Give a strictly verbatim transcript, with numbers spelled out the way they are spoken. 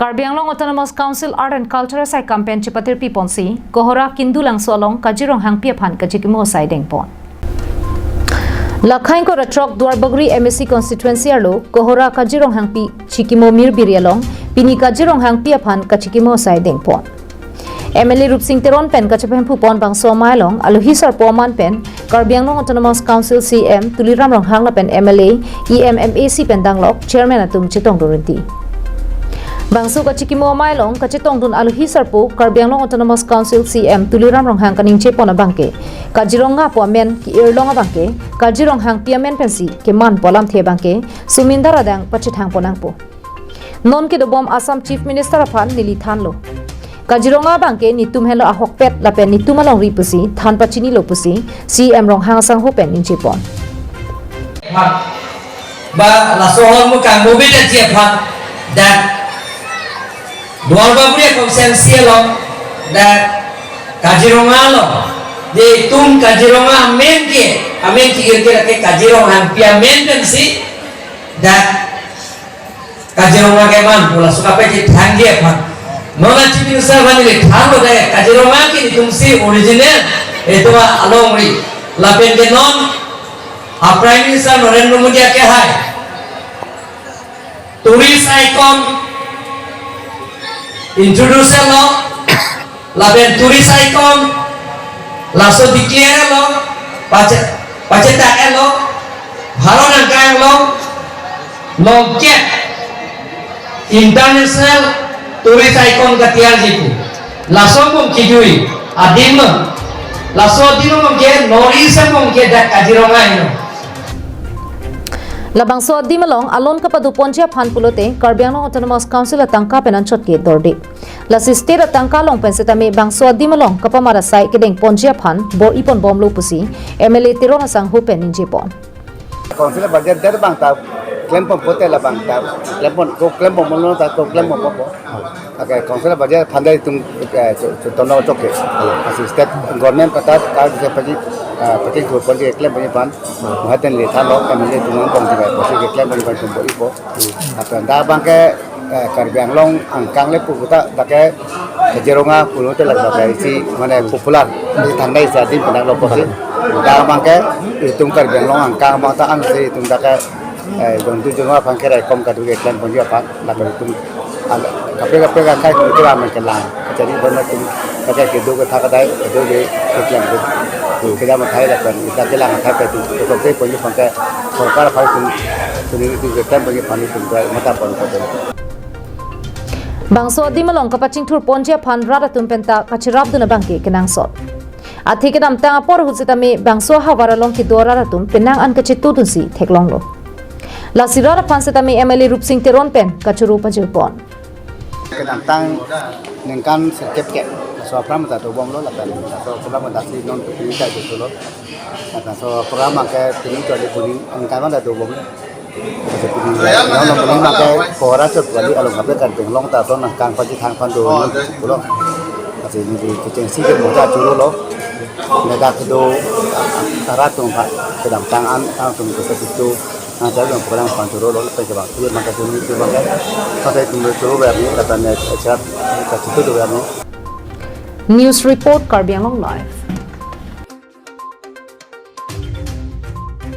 Karbi Anglong Autonomous Council Art and Culture asai campaign chipatir piponsi, Kohora Kindu Langso along Kajirong Hangpi aphan kachikimo asai dengpon. Lakhain kora throk Duarbagori M A C constituency arlo Kohora Kajirong Hangpi chikimo mirbiri along pini Kajirong Hangpi aphan kachikimo asai dengpon. M L A Rupsing Teron pen kachepemphu pon bangso amei along alohi sarpo aman pen Karbi Anglong Autonomous Council C E M Tuliram Ronghang lapen M L A, E M, M A C pen danglok chairman atum chetongdun rinti. Bangso kachikimo amei along kachetongdun alohi sarpo Karbi Anglong Autonomous Council C E M Tuliram Ronghang kaningjepon abangke Kajirong Nga pu amen ke-irlong abangke Kajirong Hangpi amen pensi keman pu alamthe abangke sumindar adang pachethangpon nangpo. Non kedobom Assam Chief Minister aphan neli thanlo. Kajirong Nga abangke netum henlo ahokpet lapen netum alongri pusi than pachinilo pusi C E M Ronghang asangho pen ningjepon. Ba laso ahormu kangmobit aji aphan dak Duarbagori constituency along dak Kajirong Nga along, je itum Kajirong Nga amen ke, amen ke irke lake Kajirong Hangpi amen pensi dak Kajirong Nga keman pu laso kapachethangji aphan. Non a Chief Minister aphan neli thanlo dak Kajirong Nga ke netumsi original itum alongri. Lapen ke non a Prime Minister Narendra Modi akehai tourist icon introduce lo, lapen tourist icon laso declare lo, pache-, pachethak lo, Bharat angkang along longkep international tourist icon katiyarji pu. Laso angbong kejui adim lo. Laso adim angbong ke North East angbong ke dak Kajirong Nga helo. Labangso adim along alon kapadoponji aphan pulote Karbi Anglong Autonomous Council atangka pen anchot ke dorde. Lasi state atangka along pen setame bangso adim along kapamat asai kedengponji aphan bor-iponbomlo pusi M L A Teron asangho pen ningjepon. Council budget der abang ta klempon pote labang ta klempon ko klempon mono ta ko klempon popo. Oke, council budget aphan dei itum, eh, chu-, chutono choke. Lasi state government patta ka je paji, eh, paji ko paji klemponji aphan. Mahaten le thanlo M L A atum angbong je paji klemponji aphan itum bor-ipo. Lapen dak abangke, eh, Karbi Anglong angkang le pu ta dak ke Kajirong Nga pulote lake dak ke isi mane popular. Isi thangnai isi adim pen lo pusi. Dak abangke itum Karbi Anglong angkang abang ta ansi itum dak ke, eh, jongtu jongva aphan ke raikom kadu ke klemponji aphan lapen itum kaprek kaprek akhai itum kira men kelang. Jadi bon itum dak ke kedo kethak adai kedo ke keklem ke. Kedam akhai lapen dak kelang akhai ke itum ketok ke ponji aphan ke sorkar aphan itum suni itum klemponji aphan itum ke matha pon pon. Bangso adim along kapachingthurponji aphan rat atum penta kacherapdun abangke kenangsot. Athe kedamtang apor ahut setame bangso ahavar along kedo arat atum penang an kachetudunsi theklonglo. Lasi rat aphan setame M L A Rupsing Teron pen kachoro pajirpon. Kedamtang ningkan sirkep ke laso program ta dobomlo lapen laso program ta si non pini ta dolo. Lapen laso program ke pini choli puni ningkan ta dobomlo. Laso pini non puni ma ke Kohora chot kali along kape Karbi Anglong ta son nangkang pachethang aphan do pulo. Lasi neli kechengsi ke mo ta chorolo. Ladak kedo arat atum aphan kedamtang an atum ke situ. Nang jaga yang program aphan chorolo, lapen kebang tuan maka suni tu maka. Kata itum choro berni, kata ne acara kachitu tu berni. News report, Karbi Anglong Live.